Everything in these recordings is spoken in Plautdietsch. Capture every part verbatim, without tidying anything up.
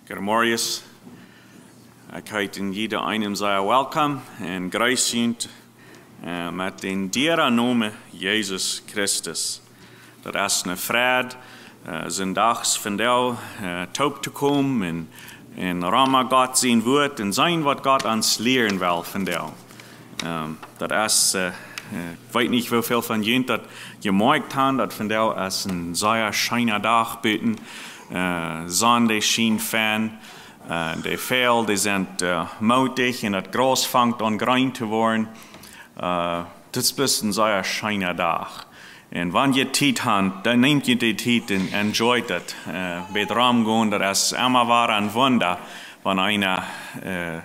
Goodemorjes. Ekj heet en jieda eenem sea welkom un jreess junt, äh, met dän dieren Nomen Jesus Christus. Daut es ne Freid, äh, sindachs vondoag, äh, toop to komen un, un rom Gott sien Wort un seenen waut Gott ons lieren well vondoag. Ähm, daut es, äh, äh, ekj weet nich woo väl von junt daut jemoakjt haben, daut vondoag es een sea scheena Dach buten. Äh, Sonn dee schient fein. Äh, de Väajel dee sent, äh, mootich un daut Graus fangt aun jreen to woaren. Äh, daut es bloos een sea scheena Dach. Un wan jie Tiet haben, dan nämt jie de Tiet un enjoyt daut. Äh, bät rom gonen, daut es emma wada een Wunda, wan eena, äh,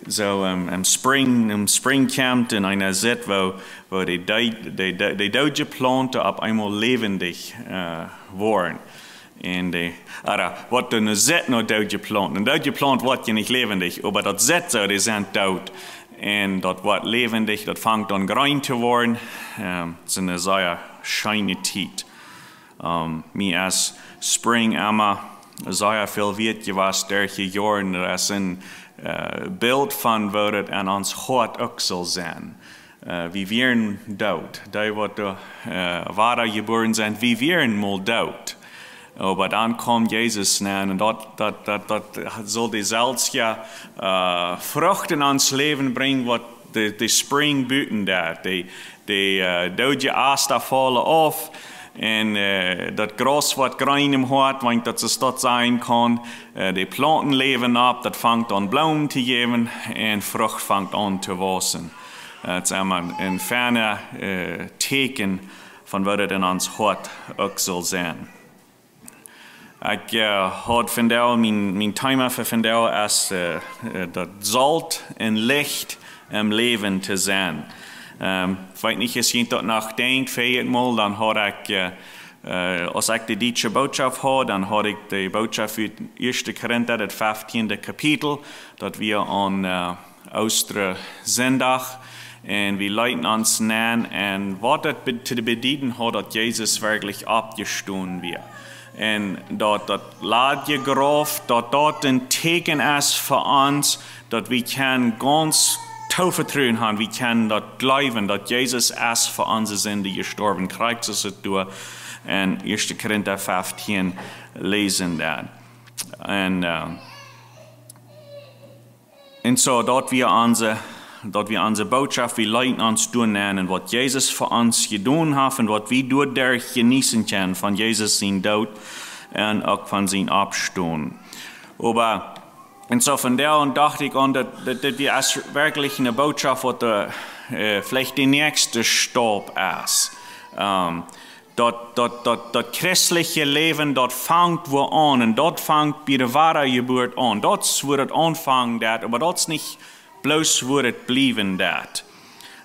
soo em, em Spring, em Spring kjemt un eena sitt woo, woo de, de, de, de, de doodje Plaunten opp eemol läwendich, äh, woaren. Un de, ooda waut doa nu sitt no doodje Plaunten. Een doodje Plaunt woat je nich läwendich, oba daut sitt soo, dee sent doot. Un daut woat läwendich, daut fangt aun jreen to woaren. Ähm, daut es ne sea scheene Tiet. Ähm, mie es Spring emma sea väl wieet jewast derch de Joaren. Daut es een, äh, Bilt von woo daut aun ons Hoat uk saul sennen. Äh, wie wieren doot. Dee waut doa, äh, wada jebuaren sent, wie wieren mol doot. Oba dan kjeem Jesus nenn un daut, daut, daut, daut saul deeselwje, äh, Frucht en ons Läwen brinjen waut de, de Spring buten deed. De, de, äh, doodje Ast faulen auf un, äh, daut Graus woat jreen em Hoat, wan ekj daut soo stolt sajen kaun. Äh, de Plaunten läwen opp, daut fangt aun Bloomen to jäwen un Frucht fangt aun to wausen. Äh, daut es emma een, een feina, äh, Tieekjen von waut daut en ons Hoat uk saul sennen. Ekj, äh, haud vondoag, mien, mien Thema fa vondoag es, äh, äh, daut Solt un Licht em Läwen to sennen. Ähm, ekj weet nich aus jie daut noch denkjen, väajet Mol, dan haud ekj, äh, äh, aus ekj de dietsche Bootschoft haud, dan haud ekj de Bootschoft ut Ieeschte Korinta, daut feftiende Kapitel, daut wia aun, äh, Oostasindach. Un wie leeten ons nenn un waut daut be-, to bedieden haud, daut Jesus werkjlich oppjestonen wia. Un daut, daut ladje Grauf, daut daut een Tieekjen es fa ons, daut wie kjennen gaunz Toovetruen haben, wie kjennen daut jleewen, daut Jesus es fa onse Sind jestorwen. Krakjt soo aus et doa en Ieeschte Korinta feftieen läsen dan. Un, äh, un soo, daut wia onse, daut wia onse Bootschoft, wie leeten ons doa nenn un waut Jesus fa ons jedonen haft un waut wie doaderch jeneeten kjennen von Jesus sien Doot un uk von sien Oppstonen. Oba, un soo vondoag docht ekj aun, daut, daut, daut wia es werkjlich ne Bootschoft waut de, äh, veleicht de näakjste Staup es. Ähm, daut, daut, daut, daut christelje Läwen, daut fangt wua aun un daut fangt bie de Wadajeburt aun. Daut es wua daut aunfangen deit, oba daut es nich bloos wua daut bliewen deit.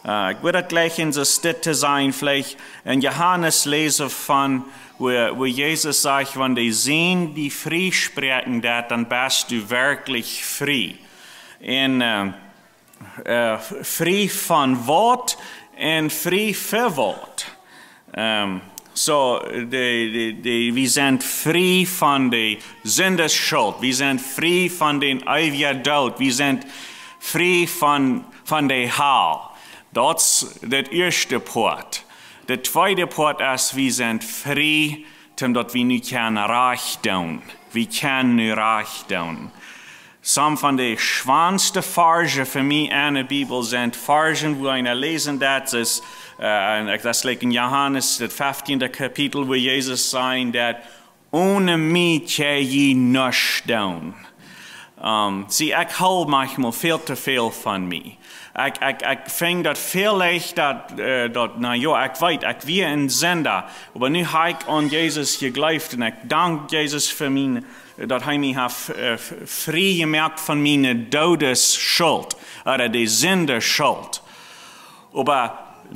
Äh, ekj wudd daut jlikj en soo Städ to sajen, veleicht en Johanes läsen von, wua, wua Jesus sajcht, wan de Sän die frie spräakjen deit, dan best du werkjlich frie. Un, äh, äh, frie von waut un frie fa waut. Ähm, soo, de, de, de, wie sent frie von de Sindaschult. Wie sent frie von dän eewjen Doot. Wie sent frie von, von de Hal. Daut es daut ieeschte Poat. De tweede Poat es, wie sent frie, daut wie nu kjennen rajcht doonen. Wie kjennen nu rajcht doonen. Some von de schwoaste Varsch fa mie enne Bibel sent Varsch, wua eena läsen deit, es, äh, un ekj, daut es like en Johanes, daut feftiende Kapitel, wua Jesus sajcht daut, onen mie kjenn jie nuscht doonen. Ähm, see, ekj hool maunchmol väl to väl von mie. Ekj, ekj, ekj finj daut väl leichta, äh, daut, na jo, ekj weet, ekj wia een Sinda, oba nu hab ekj aun Jesus jejleeft un ekj dank Jesus fa mien, daut hee mie haft, äh, f-, frie jemoakt von miene Doodesschult, ooda de Sindaschult. Oba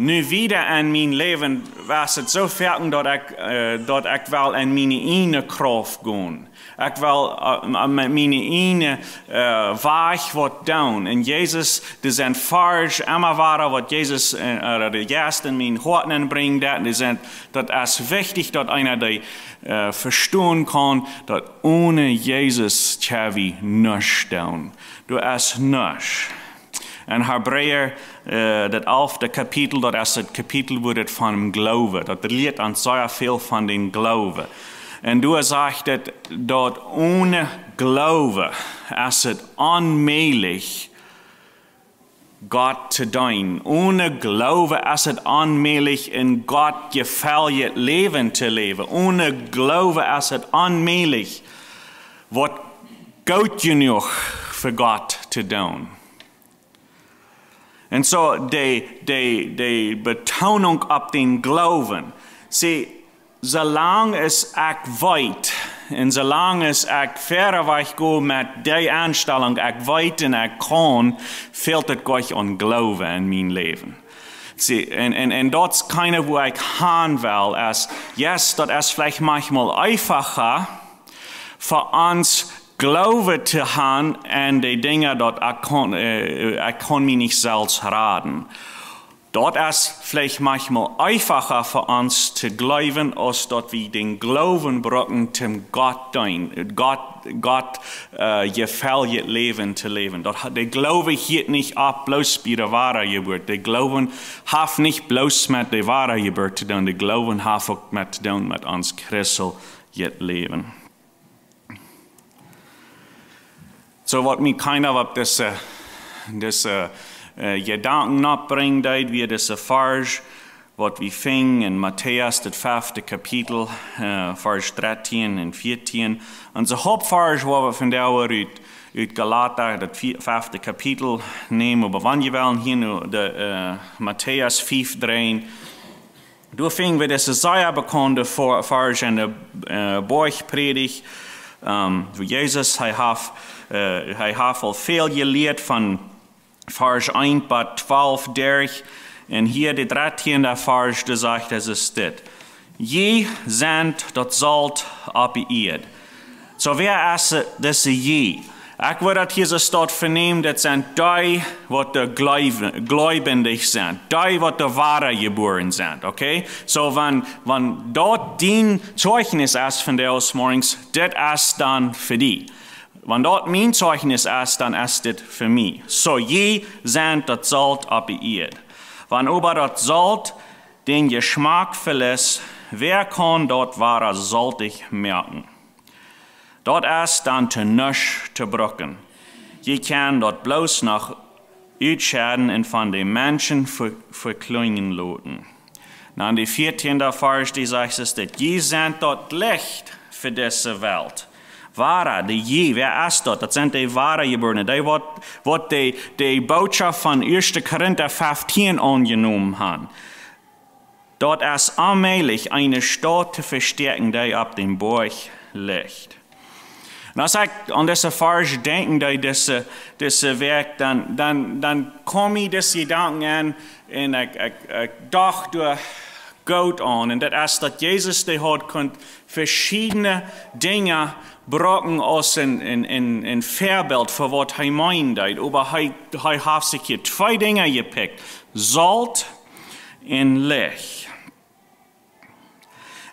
Nu wieda en mien Läwen wia et soo foaken daut ekj, äh, daut ekj well en miene ieejne Krauft gonen. Ekj well, äh, met miene ieejne, äh, Wajch waut doonen. Un Jesus, dee sent Varsch, emma wada waut Jesus, äh, äh, de Jeist en mien Hoat nenbrinjen deit. Dee sent, daut es wichtich daut eena dee, äh, vestonen kaun, daut onen Jesus kjenn wie nuscht doonen. Doa es nuscht. En Hebräa, äh, daut alfte Kapitel, daut es daut Kapitel, wua daut von dän Gloowen, daut lieet ons sea väl von dän Gloowen. Un doa sajcht et, daut onen Gloowen es et onmäajlich, Gott to deenen. Onen Gloowen es et onmäajlich, een Gott jefäljet Läwen to läwen. Onen Gloowen es et onmäajlich, waut goot jenuach fa Gott to doonen. Un soo, dee, dee, dee Betonunk opp dän Gloowen. See, soo lang aus ekj weet, un soo lang aus ekj wieda wajch go met dee Enstalunk, ekj weet un ekj kaun, fält et nich aun Gloowen en mien Läwen. See, un, un, un daut es kinda wua ekj han well, es, yes, daut es veleicht maunchmol eenfacha fa ons Gloowen to han aun dee Dinja daut ekj kaun, äh, ekj kaun mie nich selfst raden. Daut es veleicht maunchmol eenfacha fa ons to gloowen, aus daut wie dän Gloowen brucken, om Gott deenen, Gott, Gott, äh, jefäljet Läwen to läwen. Daut ha-, de Gloowen hieet nich opp bloos bie de Wadajeburt. De Gloowen haft nich bloos met de Wadajeburt to doonen. De Gloowen haft uk met to doonen met ons christeljet Läwen. Soo waut mie kinda opp dise, dise, äh, Jedanken oppbrinjen deed, wia dise Varsch, waut wie finjen en Matäus, daut fefte Kapitel, äh, Varsch dartieen un vieetieen. Un soo Hauptvarsch, waut wie vondoag ut, ut Galata, daut fie-, fefte Kapitel, nämen, oba wan jie wellen hia nu de, äh, Matäus fief dreien, doa finj wie dise sea bekaunde Var-, Varsch en de, äh, Boajchprädicht, ähm, wua Jesus, hee haft, äh, hee haft aul väl jelieet von Varsch eent bat twalf derch. Un hia de dartieende Varsch, doa sajcht hee dit: "Jie sent daut Solt opp de Ieed." Soo, wäa es dise jie? Ekj wudd daut hia soo staut venämen, daut sent dee, waut de Gleew-, Gleubendich sent, dee, waut de Wadajebuaren sent, okay? Soo, wan, wan daut dien Zeichnis es vondoag zemorjes, dit es dan fa die. Wan daut mien Zeichnis es, dan es dit fa mie. Soo, jie sent daut Solt opp de Ieed. Wan oba daut Solt dän Jeschmack veliest, wäa kaun daut wada soltich moaken? Daut es dan to nuscht to brucken. Jie kjennen daut bloos noch utschedden un von de Menschen ve-, vekjlinjen loten. Dan de vieetieende Varsch, dee sajcht, es dit: "Jie sent daut Licht fa dise Welt." Wada, de jie, wäa es daut? Daut sent de Wadajebuarne, dee waut, waut de, de Botschaft von ieeschte Korinta feftieen aunjenomen haben. Daut es onmäajlich, eene Staut to vestäakjen, dee opp dän Boajch licht. Un aus ekj aun dise Varsch denkj, dee dise, dise Wäakj, dan, dan, dan kjeem mie dise Jedanken aun un ekj, ekj, ekj docht doa goot aun. Un daut es daut Jesus, dee haud kunt veschiedne Dinja brucken aus een, een, een, een Väabilt fa waut hee meenen deed. Oba hee, hee haft sikj hia twee Dinja jepikjt. Solt un Licht.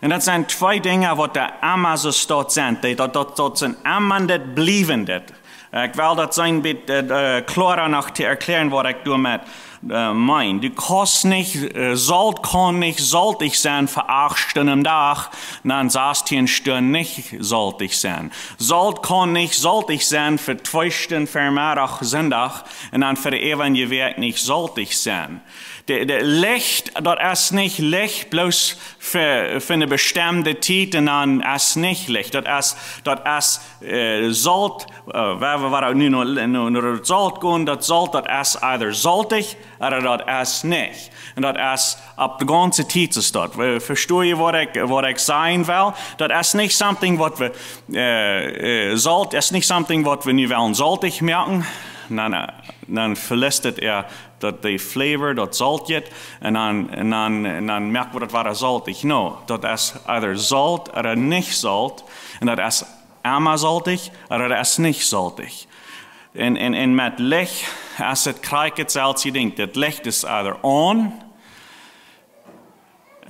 Un daut sent twee Dinja waut doa emma soo staut sent. Dee, daut, daut, daut sent emma dit bliewendet. Ekj well daut sennen bät, äh, äh, kloara noch to erkjläaren, waut ekj doamet, äh, meen. Du kaust nich, äh, Solt kaun nich soltich sennen fa acht Stunden aum Dach, un dan sastieen Stunden nich soltich sennen. Solt kaun nich soltich sennen fa twee Stunden Vemeddach, Sindach, un dan fa de äwaje Wäakj nich soltich sennen. De, de Licht, daut es nich Licht bloos fa, fa eene bestemde Tiet un dan es nich Licht. Daut es, daut es, äh, Solt, äh, wan wie, wan wie nu no, no, no daut Solt gonen, daut Solt, daut es either soltich ooda daut es nich. Un daut es opp de gaunze Tiet soo daut. Ve-, vestonen jie waut ekj, waut ekj sajen well? Daut es nich something waut wie, äh, äh, Solt es nich something waut wie nu wellen soltich moaken. Dan, dan veleicht et ea daut de flavor, daut Solt jeit, un dan, un dan, un dan moakt wie daut wada soltich. No, daut es either Solt ooda nich Solt, un daut es emma soltich ooda daut es nich soltich. Un, un, un met Licht es et krakjt daut selwje Dinkj. Daut Licht es either aun,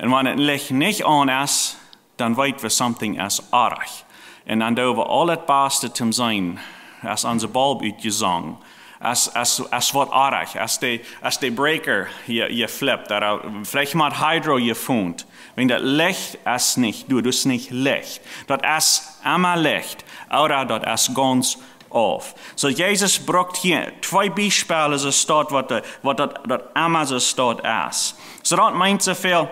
un wan et Licht nich aun es, dan weet wie something es oajch. Un dan doo wie aul daut Baste toom seenen, es onse Bulb utjesongen, es, es, es waut oajch, es de, es de breaker je, jeflippt, ooda veleicht mol Hydro jefont. Wan daut Licht es nich, du, daut es nich Licht. Daut es emma Licht, ooda daut es gaunz auf. So Jesus brukt hia twee Biespels, soo daut waut de, waut daut, daut emma soo daut es. So daut meent soo väl,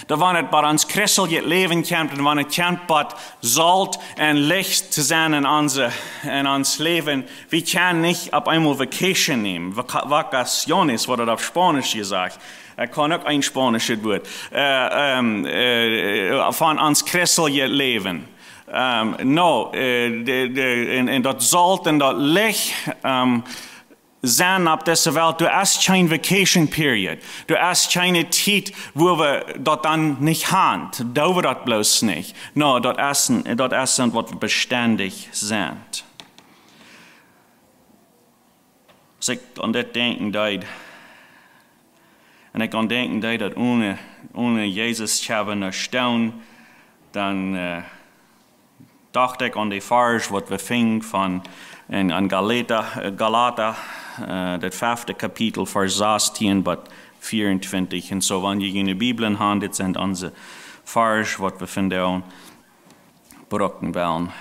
daut wan et bie ons christeljet Läwen kjemt un wan et kjemt bie Solt un Licht to sennen en onse, en ons Läwen, wie kjennen nich opp eemol vacation nämen. Vaca-, vacaciones, woat daut opp Spaunisch jesajcht. Ekj kaun uk een spaunischet Wuat. Äh, ähm, äh, von ons christeljet Läwen. Ähm, no, äh, de, de, un, un daut Solt un daut Licht, ähm, sennen opp dise Welt, doa es kjeene vacation period. Doa es kjeene Tiet, wua wie daut dan nich haben. Doo wie daut bloos nich. No, daut es, daut es waut wie bestendich sent. Aus ekj aun dit denkjen deed, un ekj aun denkjen deed daut one, one Jesus kjenn wie nich stonen, dan, äh, docht ekj aun de Varsch waut wie finjen von en, en Galata, äh, Galata, äh, daut fefte Kapitel, Varsch sastieen bat vieauntwintich. Un so, wan jie june Bibeln haben, dit sent onse Varsch waut wie vondoag brucken wellen.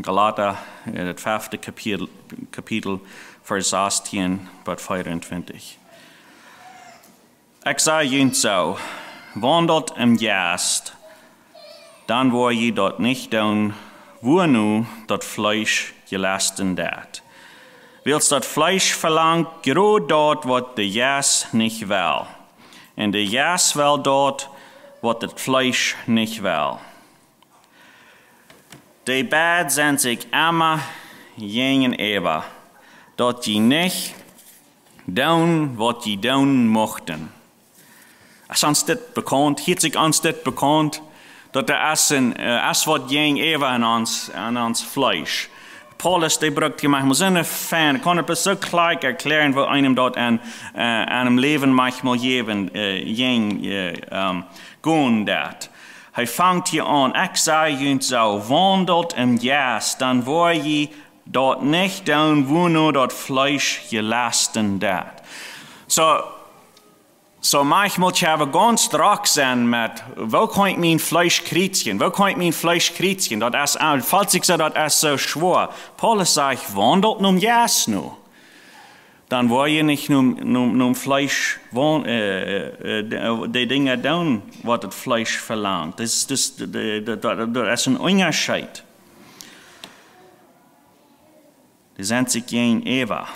Galata, äh, daut fefte Kapitel, Kapitel, Varsch sastieen bat vieauntwintich. Ekj saj junt soo, waundelt em Jeist, dan woa jie daut nich doonen, wuano daut Fleesch jelesten deit. Wiels daut Fleesch velangt jrod daut, waut de Jeist nich well. Un de Jeist well daut, waut daut Fleesch nich well. Dee beid sent sikj emma jäajenäwa, daut jie nich doonen, waut jie doonen muchten. Es ons dit bekaunt? Hieet sikj ons dit bekaunt? Daut doa es een, äh, es waut jäajenäwa en ons, en ons Fleesch. Paulus, dee brukt hia maunchmol soone fein, kaun et bloos soo krakjt erkjlären, woo eenem daut en, äh, en sien Läwen maunchmol jäwen, äh, jäajen, äh, ähm, gonen deit. Hee fangt hia aun: Ekj saj junt soo, waundelt em Jeist, dan woa jie daut nich doonen, wuano daut Fleesch jelesten deit. So, so maunchmol kjenn wie gaunz drock sennen met, woo kaun ekj mien Fleesch kjrieen? Woo kaun ekj mien Fleesch kjrieen? Daut es, äh, felt sikj soo, daut es soo schwoa. Paulus sajcht, waundelt nom Jeist no. Dan woa jie nich nom, nom, nom Fleesch wan-, äh, äh, de, de Dinja doonen, waut daut Fleesch velangt. Daut es, daut, de, de, daut, daut es een Unjascheet. Dee sent sikj jäajenäwa.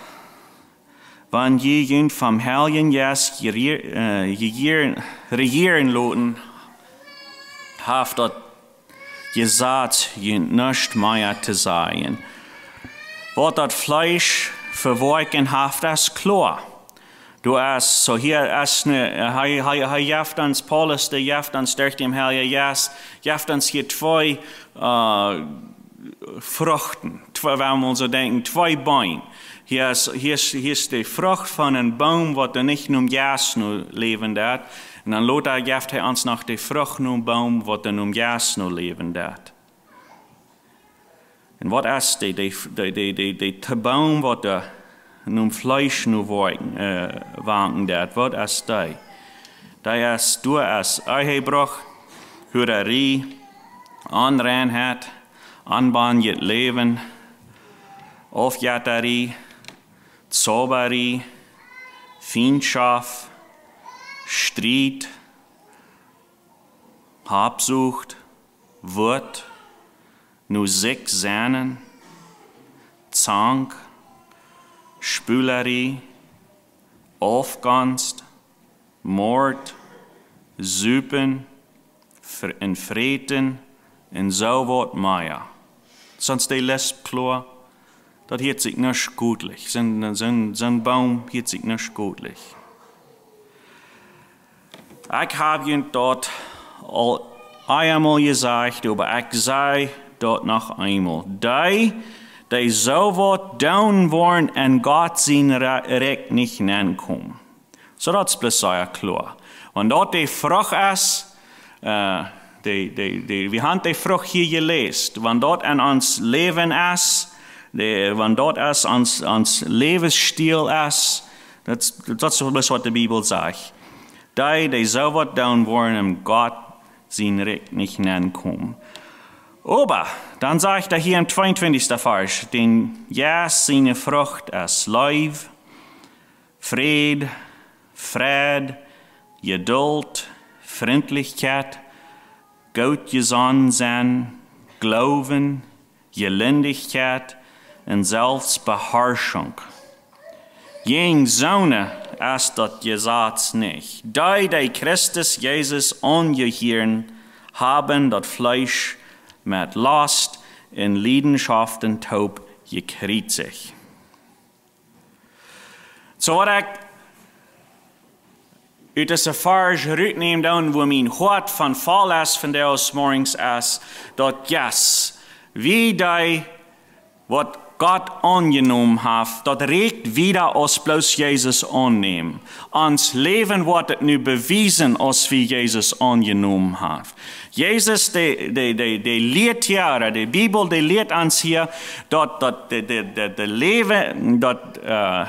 Wan jie junt vom Heiljen Jeist jerie-, äh, jejieren, rejieren loten, haft daut Jesaz junt nuscht mea to sajen. Waut daut Fleesch vewoakjen haft, es kloa. Doa es, so hia es ne, hee, hee, hee jeft ons, Paulus, dee jeft ons derch dän Heiljen Jeist, jeft ons hia twee, äh, Fruchten. Twee, wan wie soo denkjen, twee Beem. Hia es, hia es, hia es de Frucht von een Boom, waut doa nich nom Jeist no läwen deit. Un dan lota jeft hee ons noch de Frucht nom Boom, waut doa nom Jeist no läwen deit. Un waut es de, de, de, de, de, de Boom, waut doa nom Fleesch no woakjen, äh, woakjen deit? Waut es dee? Dee es, doa es Ehebruch, Hurarie, Onreinheit, onbannjet Läwen, Aufjettarie, Zaubarie, Fientschoft, Striet, Habsucht, Wut, no sikj sennen, Zank, Spulerie, Aufgonst, Mort, Supen, Fr-, un Fräten, un soo waut mea. Sent dee List kloa? Daut hieet sikj nuscht gootlich. Soon, soon, soon Boom hieet sikj nuscht gootlich. Ekj hab junt daut aul eemol jesajcht, oba ekj saj daut noch eemol. Dee, dee soo waut doonen woaren, en Gott sien Re-, Rikj nich nenkomen. Soo daut es bloos sea kloa. Wan daut de Frucht es, äh, de, de, de, wie haben de Frucht hia jeläst. Wan daut en ons Läwen es, de, wan daut es ons, ons Läwensstil es, daut, daut es bloos waut de Bibel sajcht. Dee, dee soo waut doonen woaren, en Gott sien Rikj nich nenkomen. Oba, dan sajcht hee hia em tweeuntwintichsten Varsch, dän Jeist siene Frucht es Leew, Fräd, Freid, Jedult, Frintlichkjeit, goot jesonnen sennen, Gloowen, Jelindichkjeit un Selfstbeharschunk. Jäajen soone es daut Jesaz nich. Dee, dee Christus Jesus aunjehieren, haben daut Fleesch met Lost un Liedenschoften toop jekjriezicht. Soo waut ekj ut dise Varsch rutnäm, dan wua mien Hoat von voll es, von de aus morgens es, daut yes, wie dee, waut Gott aunjenomen haft, daut rieekjt wieda aus bloos Jesus aunnämen. Ons Läwen woat et nu bewiesen, aus wie Jesus aunjenomen haben. Jesus, de, de, de, de lieet hia, ooda de Bibel, dee lieet ons hia, daut, daut, de, de, de, de Läwen, daut, äh,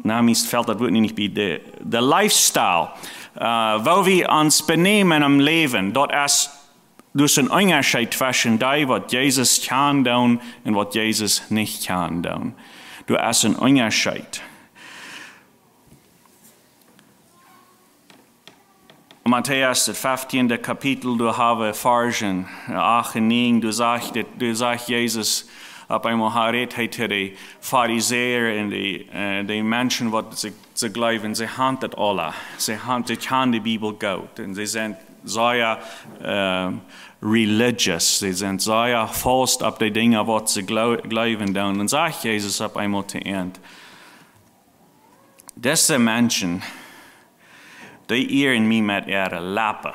na, mie felt daut Wuat nu nich bie, de, de Lifestyle, äh, woo wie ons benämen em Läwen, daut es, doa es een Unjascheet tweschen dee, waut Jesus kjanen doonen un waut Jesus nich kjanen doonen. Doa es een Unjascheet. Matäus, daut feftiende Kapitel, doa hab wie Varsch acht un näajen, doa sajcht daut, doa sajcht Jesus, opp eemol rät hee to de Farisäa un de, äh, de Menschen, waut see, see jleewen, see haben daut aula. See haben, see kjanen de Bibel goot. Un see sent sea, äh, religious. See sent sea faust opp de Dinja, waut see jleu-, jleewen doonen. Un sajcht Jesus opp eemol to an: Dise Menschen, dee ieren mie met äare Leppen,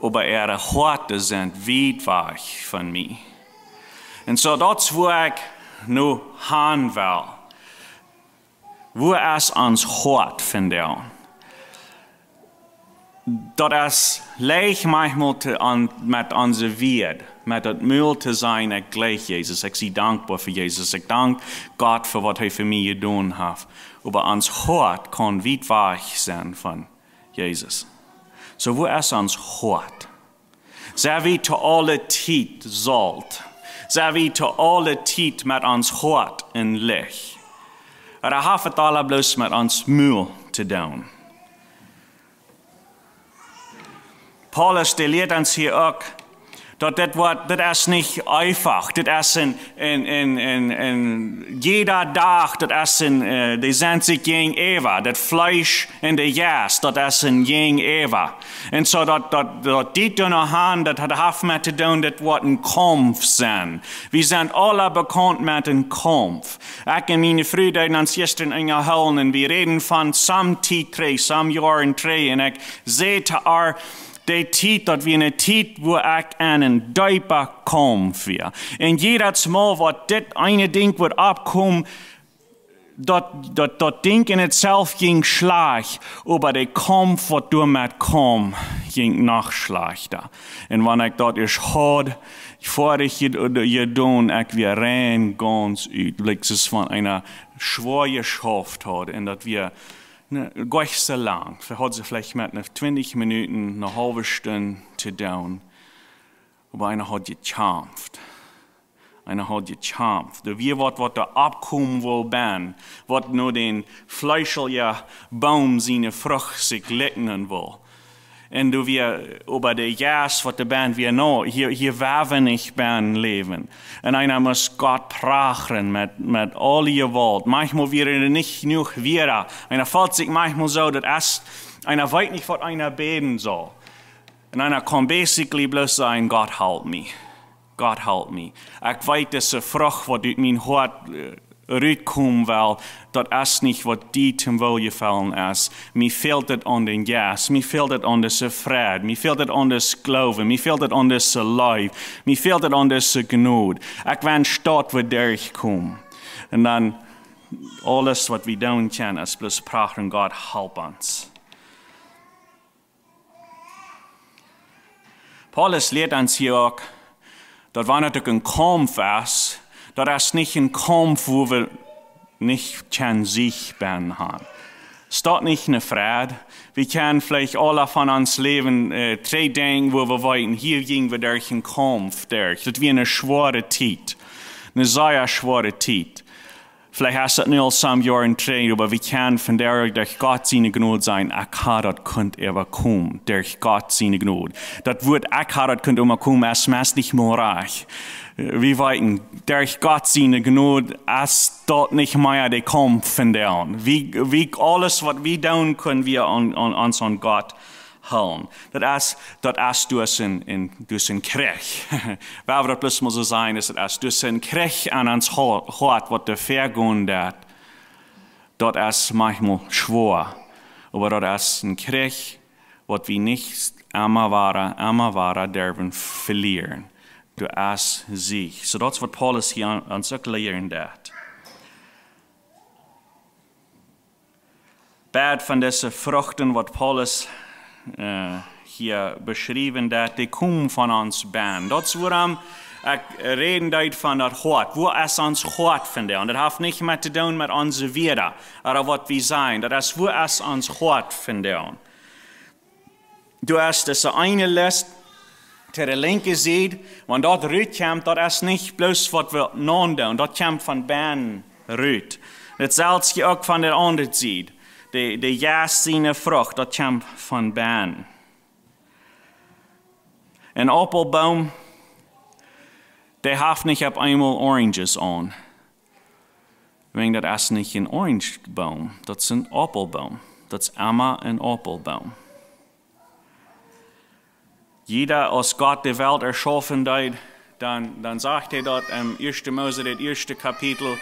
oba äare Hoaten sent wiet wajch von mie. Un soo daut es wua ekj nu han well. Wua es ons Hoat vondoag? Daut es leicht maunchmol to an, met onse Wieed, met daut Mul to sajen, ekj jleich Jesus, ekj sie dankboa fa Jesus, ekj dank Gott fa waut hee fa mie jedonen haft. Oba ons Hoat kaun wiet wajch sennen von Jesus. Soo, wua es ons Hoat? Sent wie to aule Tiet Solt? Sent wie to aule Tiet met ons Hoat em Licht? Ooda haft et aules bloos met ons Mul to doonen? Paulus, dee lieet ons hia uk, daut dit woat, dit es nich eefach. Dit es een, een, een, een, een, jieda Dach, dit es een, äh, dee sent sikj jäajenäwa. Daut Fleesch un de Jeist, daut es een jäajenäwa. Un soo daut, daut, daut dit doa noch aun, daut haft, haft met to doonen, dit woat een Kaumf sennen. Wie sent aula bekaunt met een Kaumf. Ekj un miene Fru deeden ons jistren unjahoolen un wie räden von some Tiet trigj, some Joaren trigj. Un ekj säd to äa, de Tiet, daut wia eene Tiet, wua ekj aun een deepa Kaumf wia. Un jiedatsmol waut dit eene Dinkj wudd oppkomen, daut, daut, daut Dinkj en sikj selfst jinkj schlajcht, oba de Kaumf waut doamet kjeem, jinkj noch schlajchta. Un wan ekj daut ieescht haud, foadich jed-, jedonen, ekj wia rein gaunz ut, like, soo aus wan eena schwoa jeschauft haud. Un daut wia, ne, goanich soo lang. Wie hauden veleicht met ne twintich Minuten, ne haulwe Stund to doonen. Oba eena haud jekjamft. Eena haud jekjamft. Doa wia waut, waut doa oppkomen wull bennen, waut no dän fleeschlichen Boom siene Frucht sikj likjnen wull. Un doa wia oba de Jeist, waut doa bennen wia, nä, hia, hia woa wie nich bennen läwen. Un eena must Gott prachren met, met aule Jewault. Maunchmol wia et nich jenuach wada. Eena feelt sikj maunchmol soo, daut es, eena weet nich, waut eena bäden saul. Un eena kaun basically bloos sajen: "Gott, help mie." Gott, help mie. Ekj weet, dise Frucht, waut ut mien Hoat äh, rutkomen well, daut es nich, waut die toom Woljefaulen es. Mie fält et aun dän Jeist, mie fält et aun dise Fräd, mie fält et aun dän Gloowen, mie fält et aun dise Leew, mie fält et aun dise Jnod. Ekj wensch, daut wudd derchkomen. Un dan aules, waut wie doonen kjennen, es bloos prachen: Gott, help ons. Paulus lieet ons hia uk, daut wan et uk een Kaumf es, daut es nich een Kaumf, wua wie nich kjennen Sieg bennen haben. Es daut nich eene Fräd? Wie kjennen veleicht aule von ons Läwen äh, trigj denkjen, wua wie weeten, hia jinjen wie derch een Kaumf derch. Daut wia eene schwoare Tiet, eene sea schwoare Tiet. Veleicht es daut nu aul some Joaren trigj, oba wie kjennen vondoag derch Gott siene Jnod sajen: Ekj ha daut kunt äwakomen derch Gott siene Jnod. Daut Wuat "ekj ha daut kunt äwakomen" es meist nich mea rajcht. Wie weeten, derch Gott siene Jnod es daut nich mea de Kaumf vondoag. Wie, wie aules, waut wie doonen, kjenn wie aun, aun, ons aun Gott hoolen. Daut es, daut es dus een, een, dus een Kjrich. Wan wie daut bloos mol soo sajen, es daut es dus een Kjrich aun ons Ho-, Hoat, waut doa väagonen deit. Daut es maunchmol schwoa, oba daut es een Kjrich, waut wie nich emma wada, emma wada derwen velieren. Doa es Sieg. Soo daut es, waut Paulus hia aun, aun ons uk lieren deit. Beid von dise Fruchten, waut Paulus äh, hia beschriewen deit, dee komen von ons bennen. Daut es, wuarom ekj räden deed von daut Hoat. Wua es ons Hoat vondoag? Un daut haft nich met to doonen met onse Wieed, ooda waut wie sajen. Daut es, wua es ons Hoat vondoag? Doa es dise eene List to de linkje Sied, wan daut rutkjemt, daut es nich bloos, waut wie naundoonen, daut kjemt von bennen rut. Daut selwje uk von de aundre Sied. De, de Jeist siene Frucht, daut kjemt von bennen. Een Aupelboom, dee haft nich opp eemol Oranges aun. Wäajen daut es nich een Orange Boom, daut es een Aupelboom. Daut es emma een Aupelboom. Jieda, aus Gott de Welt erschaufen deed, dan, dan sajcht hee daut em ieeschte Mose, daut ieeschte Kapitel.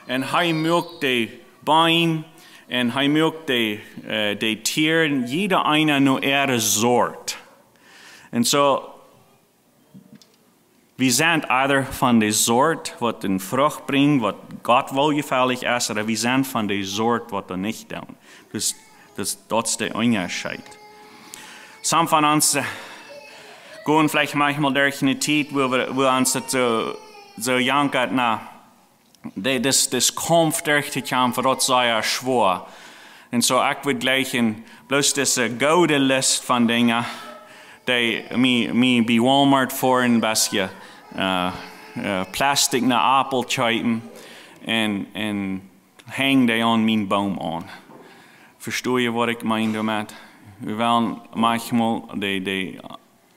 Un hee muak de Beem un hee muak de, äh, de Tieren, jieda eena no äare Sort. Un soo, wie sent either von de Sort, waut eene Frucht brinjt, waut Gott woljefällich es, ooda wie sent von de Sort, waut daut nich doonen. Dus, dus daut es de Unjascheet. Some von ons äh, gonen veleicht maunchmol derch eene Tiet, wua wie, wua ons daut soo, soo jankat, na, de, dis, dis Kaumf derch to kjamfen, daut es sea schwoa. Un soo, ekj wudd jlikj bloos dise goode List von Dinja, dee mie, mie bie Walmart fa een bät äh, äh, plastikne Aupel kjeepen un, un henj dee aun mienen Boom aun. Vestonen jie, waut ekj meen doamet? Wie wellen maunchmol de, de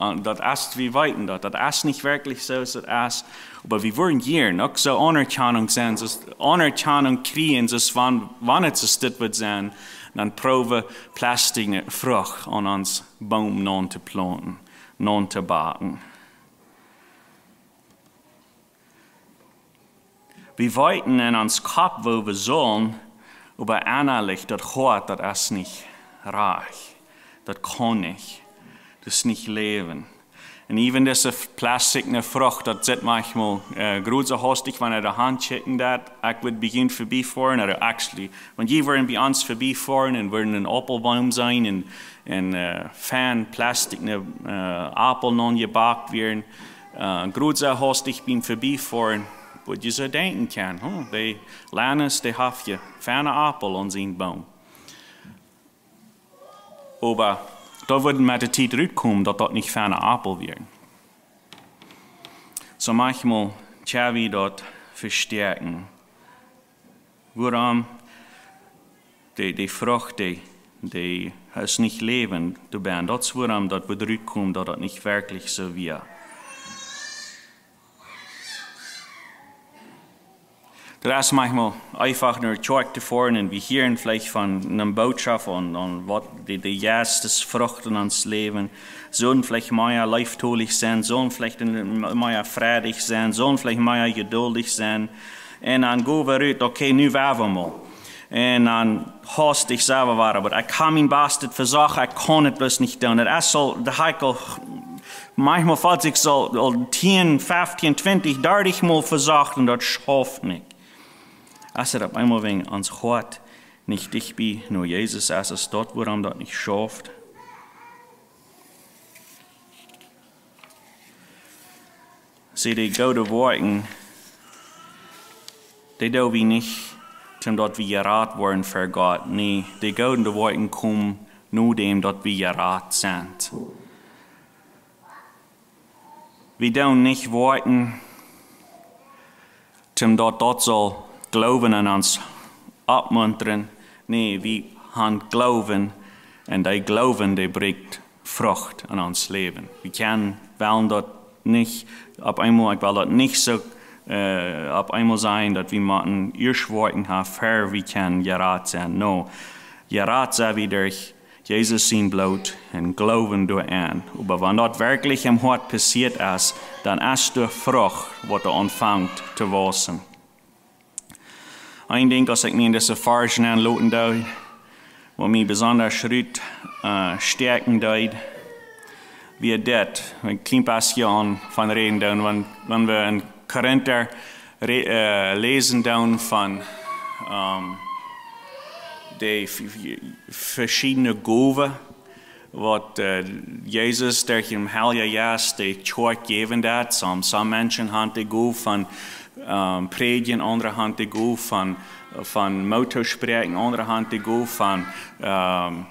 Äh, daut es, wie weeten daut, daut es nich werkjlich soo aus et es. Oba wie wudden jieren uk soo Aunerkjanunk sennen, soo Aunerkjanunk kjrieen, soo wan, wan et soo dit wudd sennen, dan proowen plastikne Frucht aun ons Boom naun to plaunten, naun to backen. Wie weeten en ons Kopp, woo wie sellen, oba ennalich daut Hoat, daut es nich rajcht. Daut kaun nich. Daut es nich Läwen. Un even dise f-, plastikne Frucht, daut sitt maunchmol äh, groote hastich, wan eena de Haunt schekjen deit. Ekj wudd bie junt verbiefoaren, ooda actually, wan jie wudden bie ons verbiefoaren un wudden een Aupelboom seenen un, un äh, fein plastikne äh, Aupel aunjebackt wieren, äh, groote hastich biem verbiefoaren, wudd jie soo denkjen kjennen: Hm, dee Lannis, dee haft je feine Aupel aun sienen Boom. Oba daut wudd met de Tiet rutkomen, daut daut nich feine Aupel wieren. Soo maunchmol kjenn wie daut vestäakjen. Wuarom? De, de Frucht, dee, dee es nich Läwen doabie. Daut es wuarom daut wudd rutkomen, daut daut nich werkjlich soo wia. Daut es maunchmol eefach no de Kjoakj to foaren un wie hieren veleicht von eene Botschaft un, un waut de, de Jeistesfrucht en ons Läwen. Sellen veleicht mea leeftolich sennen, sellen veleicht mea freidich sennen, sellen veleicht mea jeduldich sennen. Un dan go wie rut, okay, nu woa wie mol. Un dan hast du selfst wada, oba ekj hab mien Bastet vesocht, ekj kaun et bloos nich doonen. Daut es aul, daut hab ekj aul, maunchmol felt sikj soo, aul tieen, feftieen, twintich, dartich mol vesocht un daut schauft nich. Es et opp eemol wäajen ons Hoat nich dicht bie no Jesus es, es daut wuarom daut nich schauft? See, de goode Woakjen, dee doo wie nich, om daut wie jerat woaren fa Gott. Nä, de goode Woakjen komen no däm daut wie jerat sent. Wie doonen nich woakjen, om daut daut saul Gloowen en ons oppmuntren. Nä, wie han Gloowen un dee Gloowen, dee brinjt Frucht en ons Läwen. Wie kjennen well daut nich opp eemol, ekj well daut nich soo, äh, opp eemol sajen, daut wie motten ieescht Woakjen haben, ver wie kjennen jerat sennen. Nä, jerat sent wie derch Jesus sien Bloot un Gloowen doaraun. Oba wan daut werkjlich em Hoat passieet es, dan es de Frucht, waut doa aunfangt to wausen. Een Dinkj, aus ekj mie en dise Varsch nenloten deed, waut mie besonda rut, äh, stäakjen deed, wia dit, een kjlien bät aun von räden doonen, wan, wan wie en Korinta re-, äh, läsen doonen von, ähm, de v-, v-, veschiedne Gowen, waut, äh, Jesus derch dän Heiljen Jeist de Kjoakj jäwen deed. Some, some Menschen han de Gow von, ähm, prädjen, aundre han de Gow von, von Moot toospräakjen, aundre han de Gow von, ähm,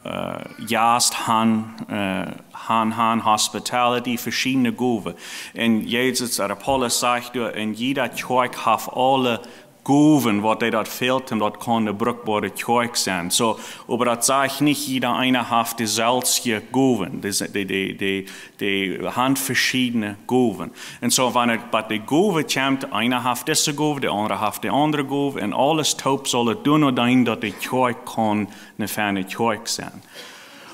äh, Jeist han, äh, han, han, Hospitality, veschiedne Gowen. Un Jesus, äh, Paulus sajcht doa, un jieda Kjoakj haft aule Gowen, waut dee daut fält, om daut kaun ne brukboare Kjoakj sennen. Soo, oba daut sajcht nich, jieda eena haft deeselwje Gowen. Dee, dee, dee, dee, dee han veschiedne Gowen. Un soo, wan et bie de Gowen kjemt, eena haft dise Gow, de aundre haft de aundre Gow, un aules toop saul et doano deenen, daut de Kjoakj kaun ne feine Kjoakj sennen.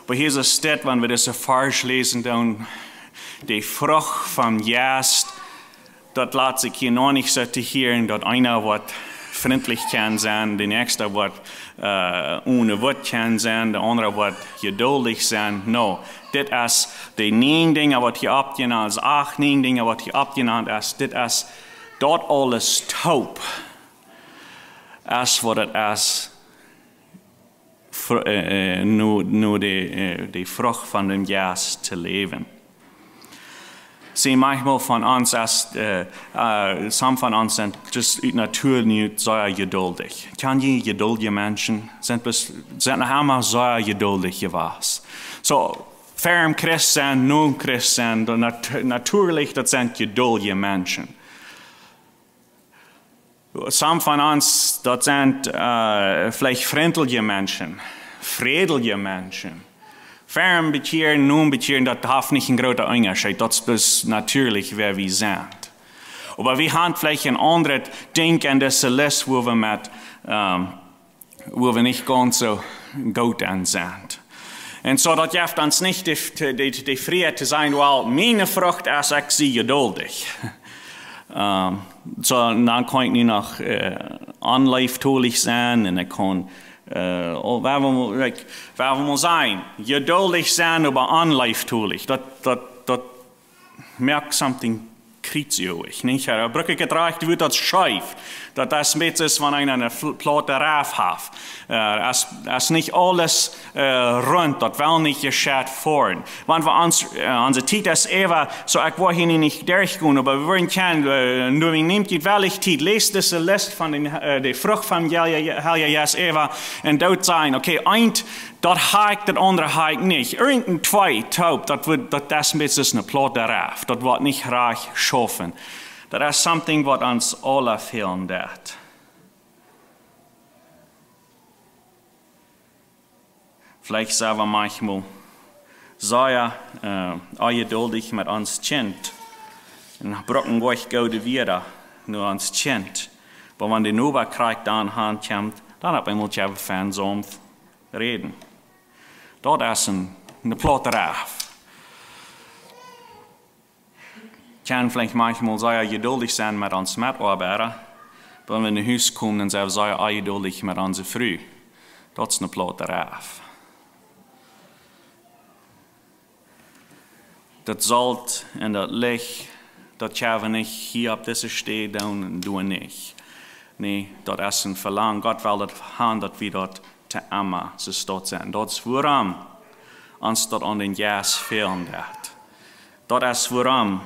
Oba hia es et, wan wie dise Varsch läsen, dan, de Frucht vom Jeist, daut lat sikj hia noch nich soo to hieren, daut eena waut frintlich kaun sennen, de näakjsta waut, äh, onen Wuat kaun sennen, de aundra waut jeduldich sennen. Nä, dit es de näajen Dinja waut hia oppjenant es, acht, näajen Dinja waut hia oppjenant es, dit es daut aules toop es waut et es, fr-, äh, äh, no, no de, äh, de Frucht von dän Jeist to läwen. See, maunchmol von ons es, äh, äh, some von ons sent just ut Natua nu sea jeduldich. Kjan jie jeduldje Menschen? Sent bes-, sent noch emma sea jeduldich jewast. Soo, ver Christ sennen, no Christ sennen, dan nat-, natieelich, daut sent jeduldje Menschen. Some von ons, daut sent, äh, veleicht frintliche Menschen, frädelje Menschen. Ver bekjieren, no bekjieren, daut haft nich een groota Unjascheet. Daut es natieelich, wäa wie sent. Oba wie han veleicht een aundret Dinkj aun dise List, wua wie met, ähm, wua wie nich gaunz soo goot aun sent. Un soo, daut jeft ons nich de, de, de, de Frieheit to sajen, well, miene Frucht es, ekj sie jeduldich. Ähm, soo, dan kaun ekj nu noch, äh, onleeftolich sennen un ekj kaun, äh, oh, woo wie mol, like, woo wie mol sennen, jeduldich sennen, oba onleeftolich. Daut, daut, daut moakt something kjriezoich, nich? Doa bruck ekj et rajchte Wuat, daut scheef. Daut es een bät soo aus wan eena eene fl-, plaute Raf haft. Äh, es, es nich aules, äh, runt, daut well nich jescheit foaren. Wan wie ons, äh, onse Tiet es äwa, soo ekj woa hia nu nich derchgonen, oba wie wudden kjennen, äh, nu wie nämen die wellich Tiet, läst dise List von dän, äh, de Frucht vom Heiljen, Heiljen Jeist äwa un doot sennen, okay, eent, daut ha ekj, daut aundre ha ekj nich. Irjent twee toop, daut woat, daut es een bät soo aus eene plaute Raf. Daut woat nich rajcht schaufen. Daut es something waut ons aula fälen deit. Veleicht sent wie maunchmol sea, äh, onjeduldich met ons Kjint. Un brucken goa goode Wieed no ons Kjint. Oba wan de Noba krakjt dan han kjemt, dan opp eemol kjenn wie fein saunft räden. Daut es een, eene plaute Ref. Kjenn veleicht maunchmol sea jeduldich sennen met onse Metoabeida, oba wan wie no Hus komen, dan sent wie sea onjeduldich met onse Fru. Daut es eene plaute Ref. Daut Solt un daut Licht, daut kjenn wie nich hia opp dise Städ doonen un doa nich. Nä, daut es een Velangen. Gott well daut han, daut wie daut to emma soo stolt sent. Daut es wuarom ons daut aun dän Jeist fälen deit. Daut es wuarom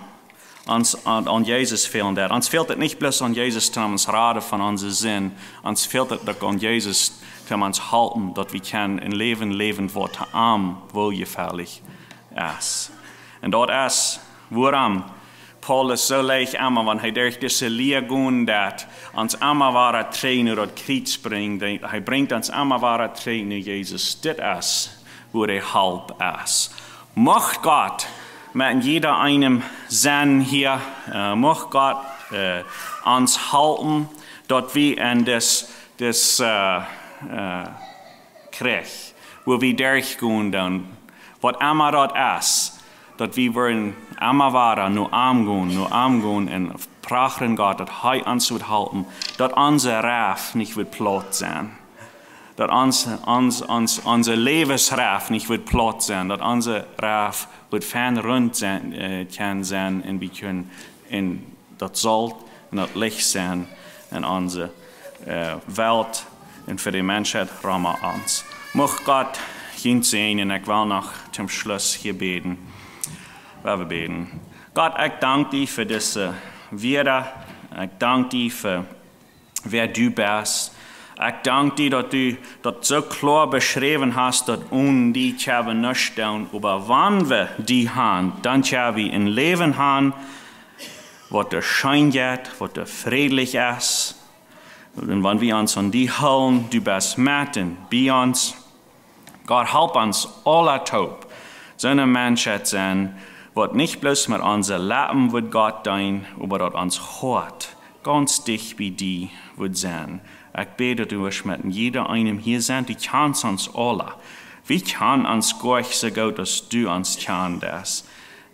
ons aun, aun Jesus fälen deit. Ons fält et nich bloos aun Jesus, om ons raden von onse Sind. Ons fält et uk aun Jesus, om ons halpen, daut wie kjennen een Läwen läwen, waut to am woljefällich es. Un daut es wuarom Paulus soo leicht emma, wan hee derch dise Lia gonen deit, ons emma wada trigj no daut Kjriez brinjt. Hee brinjt ons emma wada trigj no Jesus. Dit es, wua de Help es. Mucht Gott met jieda eenem sennen hia, äh, mucht Gott, äh, ons halpen, daut wie en dis, dis, äh, äh, Kjrich, wua wie derchgonen doonen, waut emma daut es, daut wie wellen emma wada no am gonen, no am gonen un prachren Gott, daut hee ons woat halpen, daut onse Ref nich woat plaut sennen. Daut ons, ons, ons, onse Läwensref nich woat plaut sennen, daut onse Ref woat fein runt sennen, äh, kjennen sennen un wie kjennen en daut Solt un daut Licht sennen en onse, äh, Welt un fa de Menschheit rom ons. Mucht Gott junt säajnen. Ekj well noch toom Schluss hia bäden. Lot ons bäden. Gott, ekj dank die fa dise Wieed. Ekj dank die fa wäa du best. Ekj dank die, daut du daut soo kloa beschräwen hast, daut onen die kjenn wie nuscht doonen. Oba wan wie die han, dan kjenn wie een Läwen han, waut doa scheen jeit, waut doa frädlich es. Un wan wie ons aun die hoolen, du best met ons, bie ons. Gott, help ons aula toop, soone Menschheit sennen, waut nich bloos met onse Leppen woat Gott deenen, oba daut ons Hoat gaunz dicht bie die woat sennen. Ekj bäd, daut du woascht met jieda eenem hia sennen, du kjanst ons aula. Wie kjanen ons goanich soo goot aus du ons kjanst.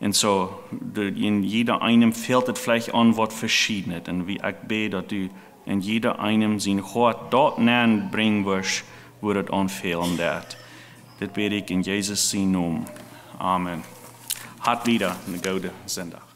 Un soo, de, en jieda eenem fält et veleicht aun waut veschiednet. Un wie, ekj bäd, daut du en jieda eenem sien Hoat daut nenn brinjen woascht, wua et aun fälen deit. Dit bäd ekj en Jesus sien Nomen. Amen. Hat wieda een gooden Sindach.